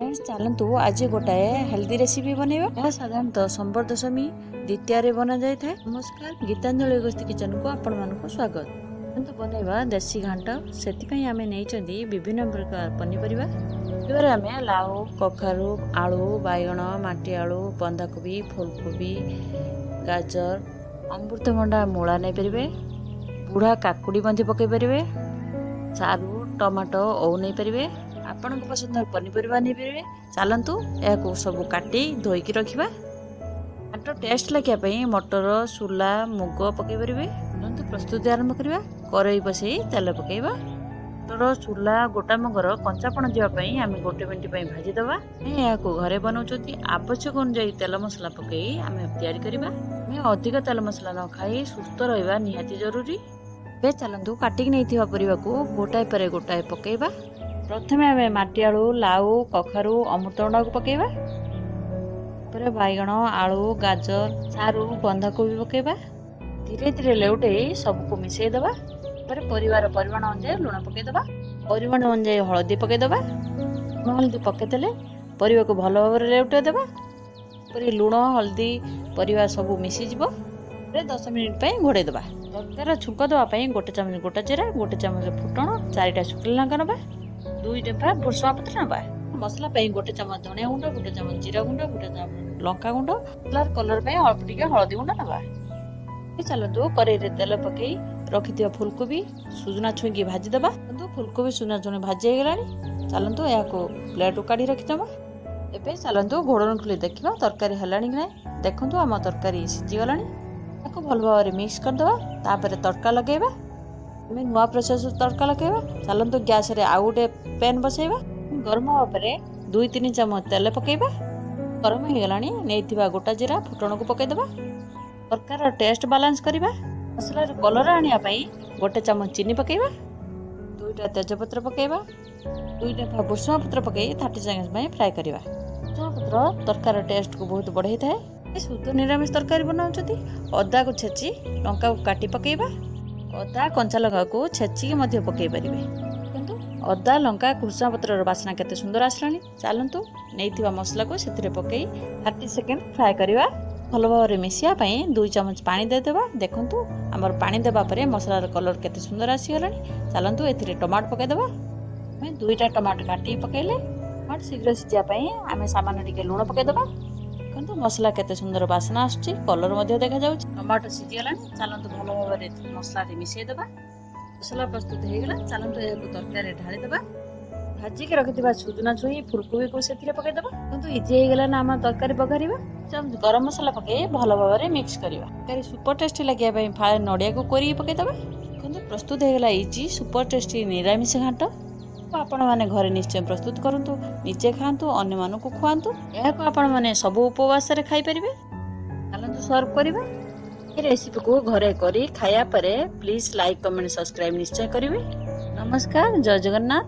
Friends, ଚାଲନ୍ତୁ ଆଜି ଗୋଟାଏ ହେଲ୍ଦି ରେସିପି ବନେଇବା। ଏହା ସାଧାରଣତଃ ସମ୍ବର ଦଶମୀ, ଦ୍ୱିତୀୟାରେ ବନାଯାଇଥାଏ। ନମସ୍କାର, ଗୀତାଞ୍ଜଳି ଗସ୍ତି କିଚେନକୁ ଆପଣମାନଙ୍କୁ ସ୍ୱାଗତ। ଚାଲନ୍ତୁ ବନେଇବା ଦେଶୀ ଘାଣ୍ଟ। ସେଥିପାଇଁ ଆମେ ନେଇଛନ୍ତି ବିଭିନ୍ନ ପ୍ରକାର ପନିପରିବା। ପରିବାରେ ଆମେ ଲାଉ, କଖାରୁ, ଆଳୁ, ବାଇଗଣ, ମାଟି ଆଳୁ, ବନ୍ଧାକୋବି, ଫୁଲକୋବି, ଗାଜର, ଅମୃତଭଣ୍ଡା, ମୂଳା ନେଇପାରିବେ। ବୁଢ଼ା କାକୁଡ଼ି ମଧ୍ୟ ପକାଇ ପାରିବେ। ସାରୁ, ଟମାଟୋ, ଓଉ ନେଇପାରିବେ। ଆପଣଙ୍କ ପସନ୍ଦର ପନିପରିବା ନେଇପାରିବେ। ଚାଲନ୍ତୁ ଏହାକୁ ସବୁ କାଟି ଧୋଇକି ରଖିବା। ଘାଣ୍ଟ ଟେଷ୍ଟ ଲାଗିବା ପାଇଁ ମଟର, ସୋଲା, ମୁଗ ପକାଇ ପାରିବେ। ଚାଲନ୍ତୁ ପ୍ରସ୍ତୁତି ଆରମ୍ଭ କରିବା। କରେଇ ବସେଇ ତେଲ ପକାଇବା। ମଟର, ସୋଲା, ଗୋଟା ମୁଗର କଞ୍ଚାପଣ ଯିବା ପାଇଁ ଆମେ ଗୋଟେ ମିନିଟ୍ ପାଇଁ ଭାଜିଦେବା। ଏହାକୁ ଘରେ ବନାଉଛନ୍ତି, ଆବଶ୍ୟକ ଅନୁଯାୟୀ ତେଲ ମସଲା ପକାଇ ଆମେ ତିଆରି କରିବା। ଆମେ ଅଧିକ ତେଲ ମସଲା ନ ଖାଇ ସୁସ୍ଥ ରହିବା ନିହାତି ଜରୁରୀ। ଏବେ ଚାଲନ୍ତୁ କାଟିକି ନେଇଥିବା ପରିବାକୁ ଗୋଟାଏ ପରେ ଗୋଟାଏ ପକାଇବା। ପ୍ରଥମେ ଆମେ ମାଟି ଆଳୁ, ଲାଉ, କଖାରୁ, ଅମୃତଭଣ୍ଡାକୁ ପକାଇବା। ତାପରେ ବାଇଗଣ, ଆଳୁ, ଗାଜର, ସାରୁ, ବନ୍ଧାକୋବି ପକାଇବା। ଧୀରେ ଧୀରେ ଲେଉଟେଇ ସବୁକୁ ମିଶାଇ ଦେବା। ତାପରେ ପରିବାର ପରିମାଣ ଅନୁଯାୟୀ ଲୁଣ ପକାଇଦେବା। ପରିମାଣ ଅନୁଯାୟୀ ହଳଦୀ ପକାଇଦେବା। ଲୁଣ ହଳଦୀ ପକାଇଦେଲେ ପରିବାକୁ ଭଲ ଭାବରେ ଲେଉଟେଇ ଦେବା। ତାପରେ ଲୁଣ ହଳଦୀ ପରିବା ସବୁ ମିଶିଯିବ। ତାପରେ 10 ମିନିଟ୍ ପାଇଁ ଘୋଡ଼େଇ ଦେବା। ତରକାରୀର ଛୁଙ୍କ ଦେବା ପାଇଁ ଗୋଟେ ଚାମଚ ଗୋଟା ଜିରା, ଗୋଟେ ଚାମଚ ଫୁଟଣ, ଚାରିଟା ଶୁଖିଲା ଲଙ୍କା ନେବା। ଦୁଇ ଡେମ୍ଫା ଭୃଷୁଙ୍ଗା ପତ୍ର ନେବା। ମସଲା ପାଇଁ ଗୋଟେ ଚାମଚ ଧନିଆ ଗୁଣ୍ଡ, ଗୋଟେ ଚାମଚ ଜିରା ଗୁଣ୍ଡ, ଗୋଟେ ଚାମଚ ଲଙ୍କା ଗୁଣ୍ଡ, ମସଲାର କଲର ପାଇଁ ଅଳ୍ପ ଟିକେ ହଳଦୀ ଗୁଣ୍ଡ ନେବା। ଚାଲନ୍ତୁ କରେଇରେ ତେଲ ପକାଇ ରଖିଥିବା ଫୁଲକୋବି, ସୁଜୁନା ଛୁଇଁକି ଭାଜିଦେବା। କିନ୍ତୁ ଫୁଲକୋବି, ସୁଜୁନା ଛୁଇଁ ଭାଜି ହେଇଗଲାଣି। ଚାଲନ୍ତୁ ଏହାକୁ ପ୍ଲେଟକୁ କାଢ଼ି ରଖିଦେବା। ଏବେ ଚାଲନ୍ତୁ ଘୋଡ଼ଣି ଖୋଲି ଦେଖିବା ତରକାରୀ ହେଲାଣି କି ନାହିଁ। ଦେଖନ୍ତୁ, ଆମ ତରକାରୀ ସିଝିଗଲାଣି। ତାକୁ ଭଲ ଭାବରେ ମିକ୍ସ କରିଦେବା। ତାପରେ ତଡ଼କା ଲଗାଇବା। ଆମେ ନୂଆ ପ୍ରୋସେସ୍ ତଡ଼କା ଲଗାଇବା। ଚାଲନ୍ତୁ ଗ୍ୟାସରେ ଆଉ ଗୋଟେ ପ୍ୟାନ୍ ବସେଇବା। ଗରମ ହେବା ପରେ 2-3 ଚାମଚ ତେଲ ପକାଇବା। ଗରମ ହେଇଗଲାଣି। ନେଇଥିବା ଗୋଟା ଜିରା, ଫୁଟଣକୁ ପକାଇଦେବା। ତରକାରୀର ଟେଷ୍ଟ ବାଲାନ୍ସ କରିବା, ମସଲାର କଲର୍ ଆଣିବା ପାଇଁ ଗୋଟେ ଚାମଚ ଚିନି ପକାଇବା। ଦୁଇଟା ତେଜପତ୍ର ପକାଇବା। ଦୁଇଟା ଭୃଷୁଙ୍ଗା ପତ୍ର ପକାଇ 30 ସେକେଣ୍ଡ ପାଇଁ ଫ୍ରାଏ କରିବା। ଭୃଷୁଙ୍ଗା ପତ୍ର ତରକାରୀର ଟେଷ୍ଟକୁ ବହୁତ ବଢ଼େଇଥାଏ। ଶୁଦ୍ଧ ନିରାମିଷ ତରକାରୀ ବନାଉଛନ୍ତି, ଅଦାକୁ ଛେଚି ଲଙ୍କାକୁ କାଟି ପକାଇବା। ଅଦା, କଞ୍ଚା ଲଙ୍କାକୁ ଛେଚିକି ମଧ୍ୟ ପକାଇ ପାରିବେ। କିନ୍ତୁ ଅଦା, ଲଙ୍କା, ଭୃଷୁଙ୍ଗା ପତ୍ରର ବାସ୍ନା କେତେ ସୁନ୍ଦର ଆସିଲାଣି। ଚାଲନ୍ତୁ ନେଇଥିବା ମସଲାକୁ ସେଥିରେ ପକାଇ 30 ସେକେଣ୍ଡ ଫ୍ରାଏ କରିବା। ଭଲ ଭାବରେ ମିଶିବା ପାଇଁ 2 ଚାମଚ ପାଣି ଦେଇଦେବା। ଦେଖନ୍ତୁ, ଆମର ପାଣି ଦେବା ପରେ ମସଲାର କଲର୍ କେତେ ସୁନ୍ଦର ଆସିଗଲାଣି। ଚାଲନ୍ତୁ ଏଥିରେ ଟମାଟୋ ପକାଇଦେବା। ଆମେ ଦୁଇଟା ଟମାଟୋ କାଟିକି ପକାଇଲେ। ଟମାଟୋ ଶୀଘ୍ର ସିଝିବା ପାଇଁ ଆମେ ସାମାନ୍ୟ ଟିକେ ଲୁଣ ପକାଇଦେବା। ଦେଖନ୍ତୁ, ମସଲା କେତେ ସୁନ୍ଦର ବାସ୍ନା ଆସୁଛି, କଲର୍ ମଧ୍ୟ ଦେଖାଯାଉଛି। ଟମାଟୋ ସିଝିଗଲାଣି। ଚାଲନ୍ତୁ ଭଲ ଭାବରେ ମସଲାରେ ମିଶାଇଦେବା। ମସଲା ପ୍ରସ୍ତୁତ ହେଇଗଲା। ଚାଲନ୍ତୁ ଏହାକୁ ତରକାରୀରେ ଢାଳିଦେବା। ଭାଜିକି ରଖିଥିବା ସୁଜୁନା ଛୁଇଁ, ଫୁଲକୋବିକୁ ସେଥିରେ ପକାଇଦେବା। କିନ୍ତୁ ଇଜି ହେଇଗଲା ନା ଆମ ତରକାରୀ ପଘାରିବା? ଚାମଚ ଗରମ ମସଲା ପକାଇ ଭଲ ଭାବରେ ମିକ୍ସ କରିବା। ତରକାରୀ ସୁପର ଟେଷ୍ଟି ଲାଗିବା ପାଇଁ ଫାଳେ ନଡ଼ିଆକୁ କୋରିକି ପକାଇଦେବା। କିନ୍ତୁ ପ୍ରସ୍ତୁତ ହେଇଗଲା ଇଜି ସୁପର ଟେଷ୍ଟି ନିରାମିଷ ଘାଣ୍ଟ। ଆପଣମାନେ ଘରେ ନିଶ୍ଚୟ ପ୍ରସ୍ତୁତ କରନ୍ତୁ, ନିଜେ ଖାଆନ୍ତୁ, ଅନ୍ୟମାନଙ୍କୁ ଖୁଆନ୍ତୁ। ଏହାକୁ ଆପଣମାନେ ସବୁ ଉପବାସରେ ଖାଇପାରିବେ। ଚାଲନ୍ତୁ ସର୍ଭ କରିବା। ଏ ରେସିପିକୁ ଘରେ କରି ଖାଇବା ପରେ ପ୍ଲିଜ୍ ଲାଇକ୍, କମେଣ୍ଟ, ସବସ୍କ୍ରାଇବ୍ ନିଶ୍ଚୟ କରିବେ। ନମସ୍କାର, ଜୟ ଜଗନ୍ନାଥ।